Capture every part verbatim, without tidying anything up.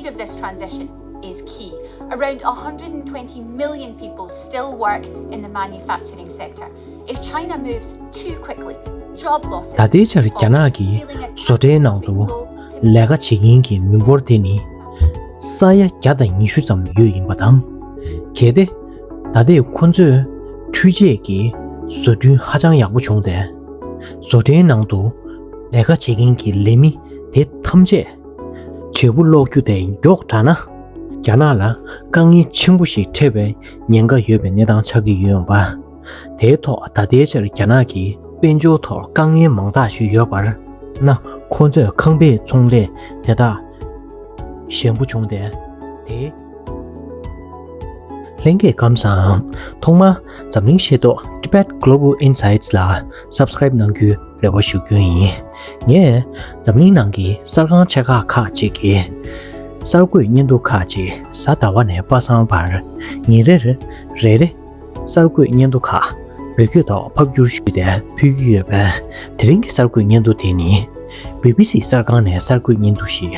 of this transition is key. Around one hundred twenty million people still work in the manufacturing sector. If China moves too quickly, job losses ད་ལྟའི་ཆར་རྒྱ་ནག་གི་བཟོ་གྲྭའི་ནང་དུ་ལས་ཀ་བྱེད་མཁན་གྱི་མི་འབོར་དེ་ནི་ས་ཡ་བརྒྱ་དང་ཉི་ཤུ་ཙམ་ཡོད་ཡིན་པ་དང་། གལ་ཏེ་ད་ལྟའི་ཁོ་ཚོས་འཕྲུལ་ཆས་ཀྱི་བཟོ་སྐྲུན་ཧ་ཅང་ཡག་པོ་བྱུང་སྟེ། བཟོ་གྲྭའི་ནང་དུ་ལས་ཀ་བྱེད་མཁན་གྱི་ལས་མི་དེ་ཐམས་ཅད་བྱེད་པོ་སློག་རྒྱུ་དེ་མགྱོགས་དྲགས་ན། རྒྱ་ནག་ལ་དཀའ་ངལ་ཆེན་པོ་ཞིག་འཕྲད་པའི་ཉེན་ཁ་ཡོད་པའི་གནས་སྟངས་ཆགས་ཀྱི་ཡོད་པ། དེའི་ཐོག་ད་ལྟའི་ཆར་རྒྱ་ནག་གི་དཔལ་འབྱོར་ཐོག་དཀའ་ངལ་མང་དག་ཞིག་ཡོད་པར་ན། ཁོང་ཚོས་ཁང་པའི་ཚོང་ལས་དེ་དག་ཞན་པོ་བྱུང་སྟེ། དེ་ལྷན་རྒྱས་ཁམས་བཟང་། ཐོག་མར་འཛམ་གླིང་ཤེས་རྟོགས་Tibet Global Insights ལ་Subscribe གནང་རྒྱུའི་རེ་བ་ཞུ་རྒྱུ་ཡིན། ངས་འཛམ་གླིང་ནང་གི་གསར་ཁང་ཆེ་ཁག་ཁག་ཅིག་གི་གསར་འགོད་སྙན་ཐོ་ཁག་ཅིག་གཟའ་ཟླ་བ་ནས་པ་སངས་བར་ཉིན་རེར་རེ་རེ་གསར་འགོད་སྙན་ཐོ་ཁག་བོད་སྐད་ཐོག་ཕབ་བསྒྱུར་ཞུས་ཏེ་ཕུལ་གྱི་ཡོད་པས། དེ་རིང་གི་གསར་འགོད་སྙན་ཐོ་དེ་ནི་བི་བི་སི་གསར་ཁང་ནས་གསར་འགོད་སྙན་ཐོ་ཞིག་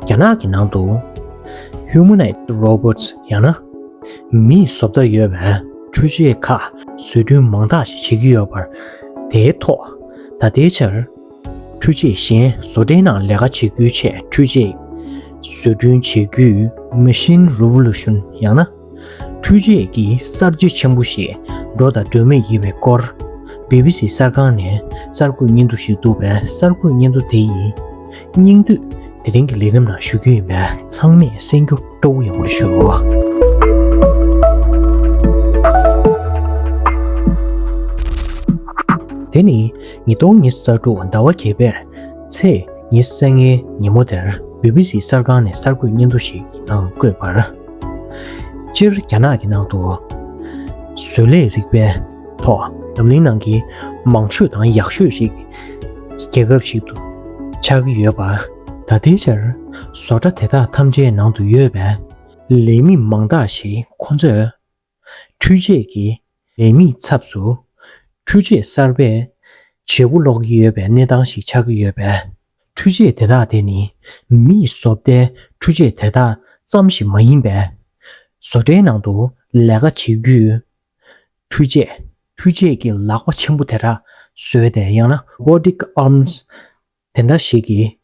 རྒྱ་ནག་གི་ནང་དུ་Humanoid Robots ཡང་ན་མིའི་བཟོ་ལྟ་ཡོད་པའི་འཕྲུལ་ཆས་ཁག་བཟོ་སྐྲུན་མང་དག་ཞིག་བྱེད་ཀྱི་ཡོད་པར། དེའི་ཐོག་ད་ལྟའི་ཆར་འཕྲུལ་ཆས་གཞན་བཟོ་གྲྭའི་ནང་ལས་ཀ་བྱེད་རྒྱུའི་ཆེད་འཕྲུལ་ཆས་བཟོ་སྐྲུན་བྱེད་རྒྱུའི་Machine Revolution ཡང་ན་འཕྲུལ་ཆས་ཀྱི་གསར་བརྗེ་ཆེན་པོ་ཞིག་འགྲོ་དང་འགྲོ་མུས་ཡིན་པའི་སྐོར་བི་བི་སི་གསར་ཁང་ནས་གསར་འགོད་སྙན་ཐོ་ཞིག་འདུག་པས། གསར་འགོད་སྙན་ཐོ་དེ་ཡི་སྙིང་བསྡུས་དེ་རིང་གི་ལས་རིམ་ནང་ཞུ་རྒྱུ་ཡིན་པས། ཚང་མས་གསན་རྒྱུ་སྤྲོ་བོ་ཡོང་བར་ཞུ། དེ་ནི་ཉིས་སྟོང་ཉི་ཤུ་རྩ་དྲུག་ཟླ་བ་བརྒྱད་པའི་ཚེས་ཉི་ཤུ་རྩ་ལྔའི་ཉིན་མོ་དེར་བི་བི་སི་གསར་ཁང་ནས་གསར་འགོད་སྙན་ཐོ་ཞིག་གི་ནང་བཀོད་པར། སྤྱིར་རྒྱ་ནག་གི་ནང་དུ་བཟོ་ལས་རིག་པའི་ཐོག་འཛམ་གླིང་ནང་གི་མང་ཤོས་དང་ཡག་ཤོས་ཤིག་རྒྱལ་ཁབ་ཞིག་ཏུ་ཆགས་ཀྱི་ཡོད་པ། ད་ལྟའི་ཆར་བཟོ་གྲྭ་དེ་དག་ཐམས་ཅད་ནང་དུ་ཡོད་པའི་ལས་མི་མང་དག་ཞིག་ཁོ་ཚོས་འཕྲུལ་ཆས་ཀྱི་ལས་མིའི་ཚབ་ཏུ་འཕྲུལ་ཆས་གསར་པས་བྱེད་པོ་སློག་གི་ཡོད་པའི་གནས་སྟངས་ཤིག་ཆགས་ཀྱི་ཡོད་པས། འཕྲུལ་ཆས་དེ་དག་དེ་ནི་མིས་བཟོ་ལྟའི་འཕྲུལ་ཆས་དེ་དག་ཙམ་ཞིག་མ་ཡིན་པས། བཟོ་གྲྭའི་ནང་དུ་ལས་ཀ་བྱེད་རྒྱུའི་འཕྲུལ་ཆས། འཕྲུལ་ཆས་ཀྱི་ལག་པ་ཆེན་པོ་དེ་དག་བཟོས་ཏེ་ཡང་ན་Robotic Arms དེ་འདྲ་ཞིག་གིས་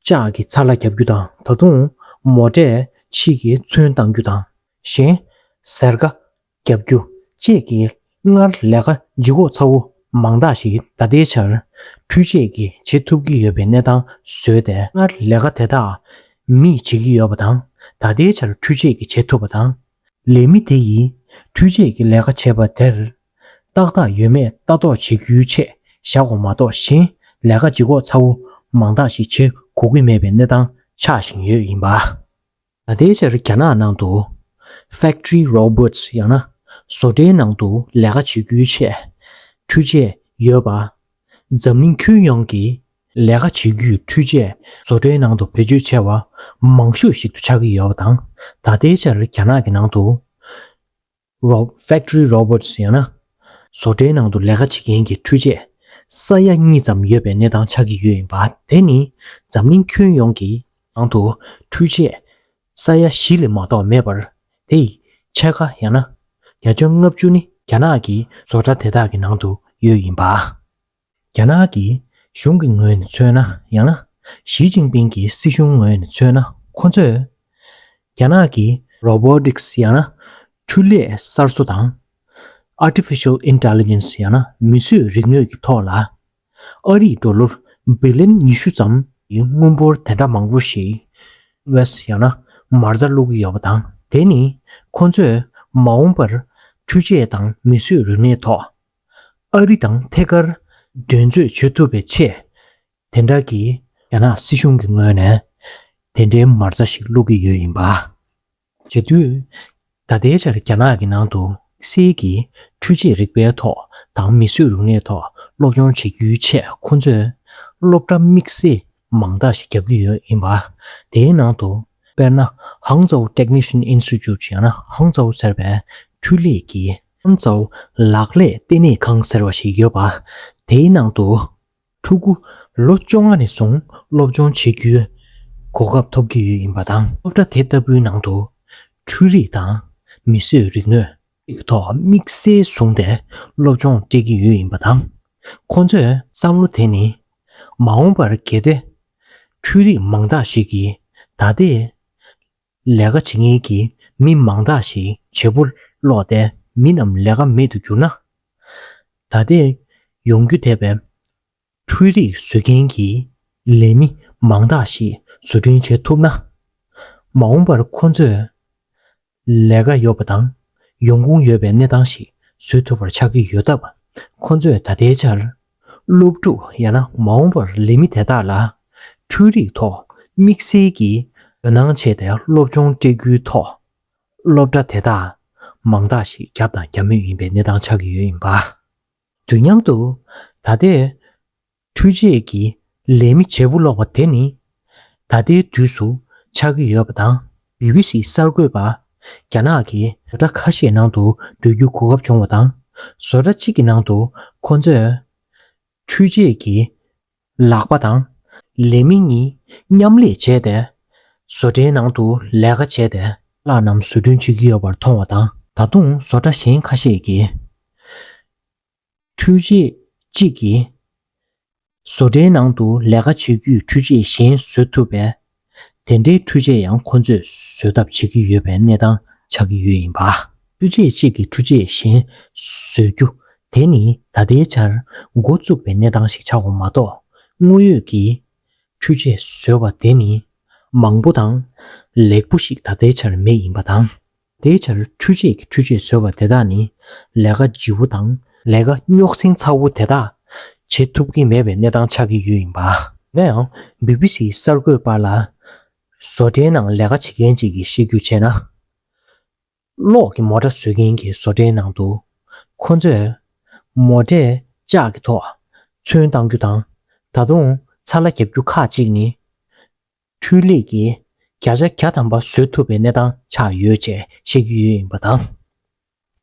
ལྕགས་ཀྱི་ཚ་ལ་རྒྱབ་རྒྱུ་དང་། ད་དུང་མོ་ཊའི་ཕྱིས་ཀྱི་ཚོན་བཏང་རྒྱུ་དང་། གཞན་གཟེར་ཁ་རྒྱབ་རྒྱུ་བཅས་ཀྱི་སྔར་ལས་ཀ་ལྗིད་ཁོག་ཚ་བོ་མང་དག་ཞིག་ད་ལྟའི་ཆར་འཕྲུལ་ཆས་ཀྱིས་བྱེད་ཐུབ་ཀྱི་ཡོད་པའི་གནས་སྟངས་བཟོས་ཏེ། སྔར་ལས་ཀ་དེ་དག་མིས་བྱེད་ཀྱི་ཡོད་པ་དང་། ད་ལྟའི་ཆར་འཕྲུལ་ཆས་ཀྱིས་བྱེད་ཐུབ་པ་དང་། ལས་མི་དེ་ཡིས་འཕྲུལ་ཆས་ཀྱི་ལས་ཀ་བྱས་པ་དེར་ཏག་ཏག་ཡོད་མེད་ལྟ་རྟོག་བྱེད་རྒྱུའི་ཆེད་བཞག་པ་མ་གཏོགས། གཞན་ལས་ཀ་ལྗིད་ཁོག་ཚ་བོ་མང་དག་ཞིག་བྱེད་དགོས་ཀྱི་མེད་པའི་གནས་སྟངས་ཆགས་བཞིན་ཡོད་ཡིན་པ། ད་ལྟའི་ཆར་རྒྱ་ནག་ནང་དུ་Factory Robots ཡང་ན་བཟོ་གྲྭའི་ནང་དུ་ལས་ཀ་བྱེད་རྒྱུའི་ཆེད་འཕྲུལ་ཆས་ཡོད་པ། འཛམ་གླིང་ཁྱོན་ཡོངས་ཀྱི་ལས་ཀ་བྱེད་རྒྱུའི་འཕྲུལ་ཆས་བཟོ་གྲྭའི་ནང་དུ་བེད་སྤྱོད་བྱས་པ་མང་ཤོས་ཤིག་ཏུ་ཆགས་ཀྱི་ཡོད་པ་དང་། ད་ལྟའི་ཆར་རྒྱ་ནག་གི་ནང་དུ་Ro- Factory Robots ཡང་ན་བཟོ་གྲྭའི་ནང་དུ་ལས་ཀ་བྱེད་མཁན་གྱི་འཕྲུལ་ཆས་ས་ཡ་གཉིས་ཙམ་ཡོད་པའི་གནས་སྟངས་ཆགས་ཀྱི་ཡོད་ཡིན་པ། དེ་ནི་འཛམ་གླིང་ཁྱོན་ཡོངས་ཀྱི་ནང་དུ་འཕྲུལ་ཆས་ས་ཡ་བཞི་ལས་མ་གཏོགས་མེད་པར། དེ་ཡི་ཕྱེད་ཀ་ཡང་ན་བརྒྱ་ཆ་ལྔ་བཅུ་ནི་རྒྱ་ནག་གི་བཟོ་གྲྭ་དེ་དག་གི་ནང་དུ་ཡོད་ཡིན་པ། རྒྱ་ནག་གི་གཞུང་གི་ངོས་ནས་མཚོན་ན་ཡང་ན་ཞི་ཅིན་ཕིང་གི་སྲིད་གཞུང་ངོས་ནས་མཚོན་ན། ཁོ་ཚོས་རྒྱ་ནག་གི་Robotics ཡང་ན་འཕྲུལ་ལས་གསར་བཟོ་དང་། Artificial Intelligence ཡང་ན་མིས་བཟོས་རིག་ནུས་ཀྱི་ཐོག་ལ་ཨ་རིའི་ཌོ་ལར་བི་ལི་ཡོན་ཉི་ཤུ་ཙམ་གྱི་དངུལ་འབོར་དེ་འདྲ་མང་པོ་ཞིག་ཡང་ན་མ་རྩ་བླུགས་ཀྱི་ཡོད་པ་དང་། དེ་ནི་ཁོ་ཚོས་མ་འོངས་པར་འཕྲུལ་ཆས་དང་མིས་བཟོས་རིག་གནས་ཐོག་ཨ་རི་དང་ཐད་ཀར་འགྲན་རྩོད་བྱེད་ཐུབ་པའི་ཆེད། དེ་འདྲ་གི་རྒྱ་ནག་སྲིད་གཞུང་གི་ངོས་ནས་དེ་འདྲའི་མ་རྩ་ཞིག་བླུགས་ཀྱི་ཡོད་ཡིན་པ། བྱེད་དུས། ད་ལྟའི་ཆར་རྒྱ་ནག་གི་ནང་དུ་དམིགས་བསལ་གྱི་འཕྲུལ་ཆས་རིག་པའི་ཐོག་དང་མིས་བཟོས་རིག་གནས་ཐོག་སློབ་སྦྱོང་བྱེད་རྒྱུའི་ཆེད་ཁོ་ཚོས་སློབ་གྲྭ་དམིགས་བསལ་མང་དག་ཞིག་བརྒྱབ་ཀྱི་ཡོད་ཡིན་པ། དེའི་ནང་དུ་དཔེར་ན་Hangzhou Technician Institute ཡང་ན་ཧང་ཙའོ་ཟེར་བའི་འཕྲུལ་ལས་ཀྱི་ཧང་ཙའོ་ལག་ལེན་ལྟེ་གནས་ཁང་ཟེར་བ་ཞིག་ཡོད་པ། དེའི་ནང་དུ་ཕྲུ་གུ་ལོ་བཅོ་ལྔ་ནས་བཟུང་སློབ་སྦྱོང་བྱེད་རྒྱུའི་ གོ་སྐབས་ཐོབ་ཀྱི་ཡོད་ཡིན་པ་དང་། སློབ་གྲྭ་དེ་ལྟ་བུའི་ནང་དུ་འཕྲུལ་རིག་དང་མིས་བཟོས་རིག་ནུས་ཀྱི་ཐོག་དམིགས་བསལ་བཟུང་སྟེ་སློབ་སྦྱོང་སྤྲད་ཀྱི་ཡོད་ཡིན་པ་དང་། ཁོང་ཚོས་བསམ་བློ་དེ་ནི་མ་འོངས་པར་གལ་ཏེ་འཕྲུལ་རིག་མང་དག་ཞིག་གིས་ད་ལྟའི་ལས་ཀ་བྱེད་མཁན་གྱི་མི་མང་དག་ཞིག་བརྗེ་པོ་ལོག་སྟེ་མི་རྣམས་ལས་ཀ་མེད་དུ་གྱུར་ན། ད་ལྟའི་ཡོང་རྒྱུ་འདས་པའི་འཕྲུལ་རིག་བཟོ་མཁན་གྱི་ལས་མི་མང་དག་ཞིག་བཟོ་སྐྲུན་བྱེད་ཐུབ་ན། མ་འོངས་པར་ཁོ་ཚོས་ལས་ཀ་ཡོད་པ་དང་ཡོང་ཁུངས་ཡོད་པའི་གནས་སྟངས་ཤིག་བཟོ་ཐུབ་པར་ཆགས་ཀྱི་ཡོད་སྟབས། ཁོ་ཚོས་ད་ལྟའི་ཆར་སློབ་ཕྲུག་ཡང་ན་མ་འོངས་པར་ལས་མི་དེ་དག་ལ་འཕྲུལ་རིག་ཐོག་དམིགས་བསལ་གྱི་དོ་སྣང་བྱས་ཏེ་སློབ་སྦྱོང་སྤྲད་རྒྱུའི་ཐོག་སློབ་གྲྭ་དེ་དག་མང་དག་ཞིག་བརྒྱབ་དང་རྒྱབ་མུས་ཡིན་པའི་གནས་སྟངས་ཆགས་ཀྱི་ཡོད་ཡིན་པ། དུས་མཉམ་དུ་ད་ལྟའི་འཕྲུལ་ཆས་ཀྱི་ལས་མི་བརྗེ་པོ་ལོག་པ་དེ་ནི། ད་ལྟའི་དུས་སུ་ཆགས་ཀྱི་ཡོད་པ་དང་། བི་བི་སི་གསར་འགོད་པ་རྒྱ་ནག་གི་བཟོ་གྲྭ་ཁ་ཤས་ནང་དུ་འགྲོ་རྒྱུའི་གོ་སྐབས་བྱུང་བ་དང་། བཟོ་གྲྭ་གཅིག་གི་ནང་དུ་ཁོ་ཚོས་འཕྲུལ་ཆས་ཀྱི་ལག་པ་དང་ལས་མི་གཉིས་མཉམ་ལས་བྱས་ཏེ། བཟོ་གྲྭའི་ནང་དུ་ལས་ཀ་བྱས་ཏེ་ལག་རྣམས་བཟོ་སྐྲུན་བྱེད་ཀྱི་ཡོད་པར་མཐོང་བ་དང་། ད་དུང་བཟོ་གྲྭ་གཞན་ཁ་ཤས་ཀྱིས། འཕྲུལ་ཆས་གཅིག་གིས་བཟོ་གྲྭའི་ནང་དུ་ལས་ཀ་བྱེད་རྒྱུའི་འཕྲུལ་ཆས་གཞན་བཟོ་ཐུབ་པས། དེ་འདྲའི་འཕྲུལ་ཆས་ཡང་ཁོ་ཚོས་བཟོ་ཐབས་བྱེད་ཀྱི་ཡོད་པའི་གནས་སྟངས་ཆགས་ཀྱི་ཡོད་ཡིན་པ། འཕྲུལ་ཆས་གཅིག་གིས་འཕྲུལ་ཆས་གཞན་བཟོ་རྒྱུ་དེ་ནི་ད་ལྟའི་ཆར་འགོ་བཙུགས་པའི་གནས་སྟངས་ཤིག་ཆགས་པ་མ་གཏོགས། དངོས་ཡོད་ཀྱི་འཕྲུལ་ཆས་བཟོས་པ་དེ་ནི་མང་པོ་དང་ལེགས་པོ་ཞིག་ད་ལྟའི་ཆར་མེད་ཡིན་པ་དང་། དེའི་ཆར་འཕྲུལ་ཆས་ཀྱི་འཕྲུལ་ཆས་བཟོས་པ་དེ་དག་ནི་ལས་ཀ་ལྗིད་པོ་དང་ལས་ཀ་རྙོག་ཟིང་ཚ་པོ་དེ་དག་བྱེད་ཐུབ་ཀྱི་མེད་པའི་གནས་སྟངས་ཆགས་ཀྱི་ཡོད་ཡིན་པ། ཡིན་ན་ཡང་བི་བི་སིའི་གསར་འགོད་པ་ལ་བཟོ་གྲྭའི་ནང་ལས་ཀ་བྱེད་མཁན་ཅིག་གིས་བཤད་རྒྱུ་བྱས་ན། གློག་གི་མོ་ཊ་བཟོ་མཁན་གྱི་བཟོ་གྲྭའི་ནང་དུ་ཁོ་ཚོས་མོ་ཊའི་ལྕགས་ཀྱི་ཐོག་ཚོན་བཏང་རྒྱུ་དང་། ད་དུང་ཚ་ལ་རྒྱབ་རྒྱུ་ཁག་ཅིག་ནི། འཕྲུལ་ལས་ཀྱིས་བརྒྱ་ཆ་བརྒྱ་ཐམ་པ་བཟོ་ཐུབ་པའི་གནས་སྟངས་ཆགས་ཡོད་ཅེས་བཤད་ཀྱི་ཡོད་ཡིན་པ་དང་།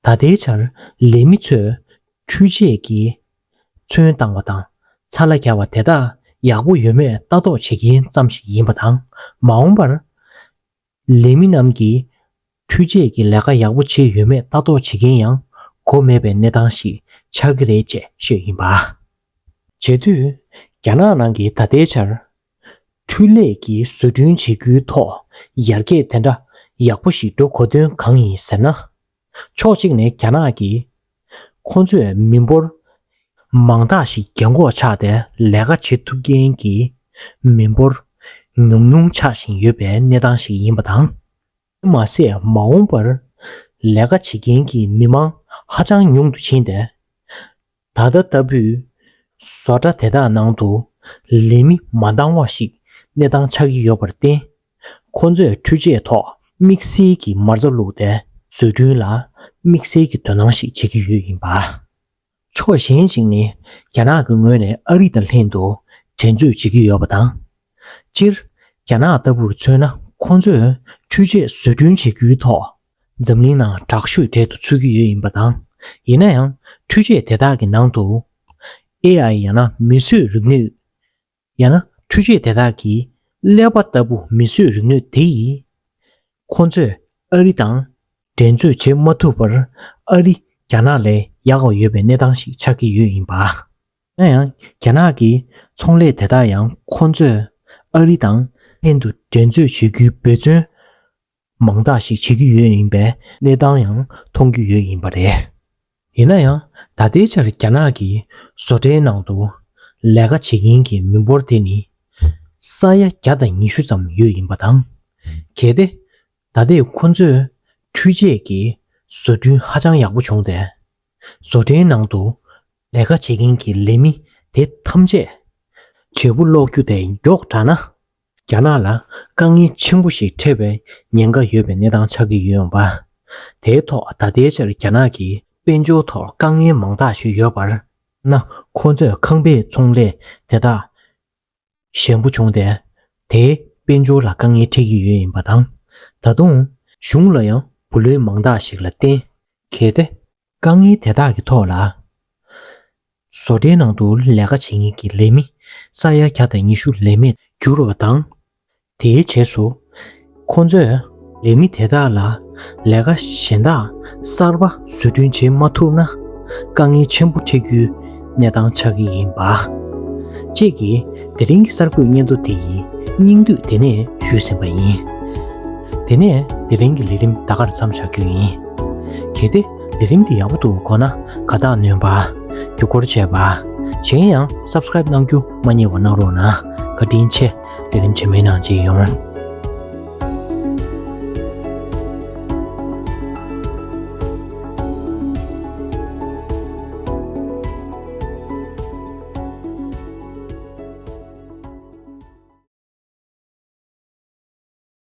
ད་ལྟའི་ཆར་ལས་མི་ཚོས་འཕྲུལ་ཆས་ཀྱིས་ཚོན་བཏང་བ་དང་ཚ་ལ་རྒྱག་པ་དེ་དག་ཡག་པོ་ཡོད་མེད་ལྟ་རྟོག་བྱེད་མཁན་ཙམ་ཞིག་ཡིན་པ་དང་། མ་འོངས་པར་ལས་མི་རྣམས་ཀྱིས་འཕྲུལ་ཆས་ཀྱི་ལས་ཀ་ཡག་པོ་བྱས་ཡོད་མེད་ལྟ་རྟོག་བྱེད་མཁན་ཡང་གོ་མེད་པའི་གནས་སྟངས་ཤིག་ཆགས་ཀྱི་རེད་ཅེས་བཤད་ཡིན་པ། བྱེད་དུས། རྒྱ་ནག་ནང་གི་ད་ལྟའི་ཆར། འཕྲུལ་ལས་ཀྱིས་བཟོ་སྐྲུན་བྱེད་རྒྱུའི་ཐོག་ཡར་རྒྱས་དེ་འདྲ་ཡག་པོ་ཞིག་འགྲོ་དགོས་དོན་གང་ཡིན་ཟེར་ན། ཕྱོགས་གཅིག་ནས་རྒྱ་ནག་གིས་ཁོང་ཚོས་མི་འབོར་མང་དག་ཞིག་རྒན་གོག་ཆགས་ཏེ་ལས་ཀ་བྱེད་ཐུབ་མཁན་གྱི་མི་འབོར་ཉུང་ཉུང་ཆགས་བཞིན་ཡོད་པའི་གནས་སྟངས་ཤིག་ཡིན་པ་དང་། མ་ཟད་མ་འོངས་པར་ལས་ཀ་བྱེད་མཁན་གྱི་མི་མང་ཧ་ཅང་ཉུང་དུ་ཕྱིན་ཏེ། ད་ལྟ་ལྟ་བུའི་བཟོ་གྲྭ་དེ་དག་ནང་དུ་ལས་མི་མ་འདང་བ་ཞིག་གནས་སྟངས་ཆགས་ཀྱི་ཡོད་པར་བརྟེན། ཁོ་ཚོས་འཕྲུལ་ཆས་ཐོག་དམིགས་བསལ་གྱི་མ་རྩ་བླུགས་ཏེ་བཟོ་སྐྲུན་ལ་དམིགས་བསལ་གྱི་དོ་སྣང་ཞིག་བྱེད་ཀྱི་ཡོད་ཡིན་པ། ཕྱོགས་གཞན་ཞིག་ནས་རྒྱ་ནག་གི་ངོས་ནས་ཨ་རི་དང་ལྷན་དུ་འགྲན་རྩོད་བྱེད་ཀྱི་ཡོད་པ་དང་། སྤྱིར་རྒྱ་ནག་ལྟ་བུར་མཚོན་ན་ཁོང་ཚོས་འཕྲུལ་ཆས་བཟོ་སྐྲུན་བྱེད་རྒྱུའི་ཐོག་འཛམ་གླིང་ནང་དྲག་ཤོས་གྲས་སུ་ཚུད་ཀྱི་ཡོད་ཡིན་པ་དང་། ཡིན་ན་ཡང་འཕྲུལ་ཆས་དེ་དག་གི་ནང་དུ་ཨེ་ཨའི་ཡང་ན་མིས་བཟོས་རིག་ནུས། ཡང་ན་འཕྲུལ་ཆས་དེ་དག་གི་ཀླད་པ་ལྟ་བུ་མིས་བཟོས་རིག་ནུས་དེ་ཡིས། ཁོང་ཚོས་ཨ་རི་དང་འགྲན་རྩོད་བྱེད་མ་ཐུབ་པར་ཨ་རི་རྒྱ་ནག་ལས་ཡག་པ་ཡོད་པའི་གནས་སྟངས་ཤིག་ཆགས་ཀྱི་ཡོད་ཡིན་པ། ཡིན་ན་ཡང་རྒྱ་ནག་གི་ཚོང་ལས་དེ་དག་ཡང་ཁོང་ཚོས་ཨ་རི་དང་ལྷན་དུ་འགྲན་རྩོད་བྱེད་རྒྱུའི་འབད་བརྩོན་མང་དག་ཞིག་བྱེད་ཀྱི་ཡོད་ཡིན་པའི་གནས་སྟངས་ཡང་མཐོང་རྒྱུ་ཡོད་ཡིན་པ་རེད། ཡིན་ན་ཡང་ད་ལྟའི་ཆར་རྒྱ་ནག་གི་བཟོ་གྲྭའི་ནང་དུ་ལས་ཀ་བྱེད་མཁན་གྱི་མི་འབོར་དེ་ནི་ས་ཡ་བརྒྱ་དང་ཉི་ཤུ་ཙམ་ཡོད་ཡིན་པ་དང་། གལ་ཏེ་ད་ལྟའི་ཁོ་ཚོས་འཕྲུལ་ཆས་ཀྱི་བཟོ་སྐྲུན་ཧ་ཅང་ཡག་པོ་བྱུང་སྟེ། བཟོ་གྲྭའི་ནང་དུ་ལས་ཀ་བྱེད་མཁན་གྱི་ལས་མི་དེ་ཐམས་ཅད་བརྗེ་པོ་ལོག་རྒྱུ་དེ་མགྱོགས་དྲགས་ན། རྒྱ་ནག་ལ་དཀའ་ངལ་ཆེན་པོ་ཞིག་འཕྲད་པའི་ཉེན་ཁ་ཡོད་པའི་གནས་སྟངས་ཆགས་ཀྱི་ཡོད་ཡོང་པ། དེའི་ཐོག་ད་ལྟའི་ཆར་རྒྱ་ནག་གི་དཔལ་འབྱོར་ཐོག་དཀའ་ངལ་མང་དག་ཞིག་ཡོད་པར་ན། ཁོང་ཚོས་ཁང་པའི་ཚོང་ལས་དེ་དག་ཞན་པོ་བྱུང་སྟེ། དེའི་དཔལ་འབྱོར་ལ་དཀའ་ངལ་འཕྲད་ཀྱི་ཡོད་ཡིན་པ་དང་། ད་དུང་གཞུང་ལ་ཡང་བུ་ལོན་མང་དག་ཞིག་ལ་བརྟེན། གལ་ཏེ། དཀའ་ངལ་དེ་དག་གི་ཐོག་ལ། བཟོ་གྲྭའི་ནང་དུ་ལས་ཀ་བྱེད་མཁན་གྱི་ལས་མི་ས་ཡ་བརྒྱ་དང་ཉི་ཤུ་ལས་མེད་འགྱུར་བ་དང་། དེའི་རྗེས་སུ། ཁོང་ཚོས་ལས་མི་དེ་དག་ལ་ལས་ཀ་གཞན་དག་གསར་པ་བཟོ་སྐྲུན་བྱེད་མ་ཐུབ་ན། དཀའ་ངལ་ཆེན་པོ་འཕྲད་རྒྱུའི་གནས་སྟངས་ཆགས་ཀྱི་ཡིན་པ། ཅེས་ཀྱིས་དེ་རིང་གི་གསར་འགོད་སྙན་ཐོ་དེ་ཡི་སྙིང་བསྡུས་དེ་ནས་ཞུས་ཟིན་པ་ཡིན། དེ་ནས་དེ་རིང་གི་ལས་རིམ་ད་གར་མཚམས་བཞག་རྒྱུ་ཡིན། གལ་ཏེ་ལས་རིམ་འདི་ཡག་པོ་འདུག་དགོངས་ན། དགའ་རྟགས་སྣོན་པ། བརྒྱུད་སྐུར་བྱས་པ། གཞན་ཡང་སབ་སི་ཀ་རེབ་གནང་རྒྱུ་མ་བསྙེལ་བ་གནང་རོགས་གནང་། བཀའ་དྲིན་ཆེ། ལས་རིམ་རྗེས་མའི་ནང་མཇལ་ཡོང་།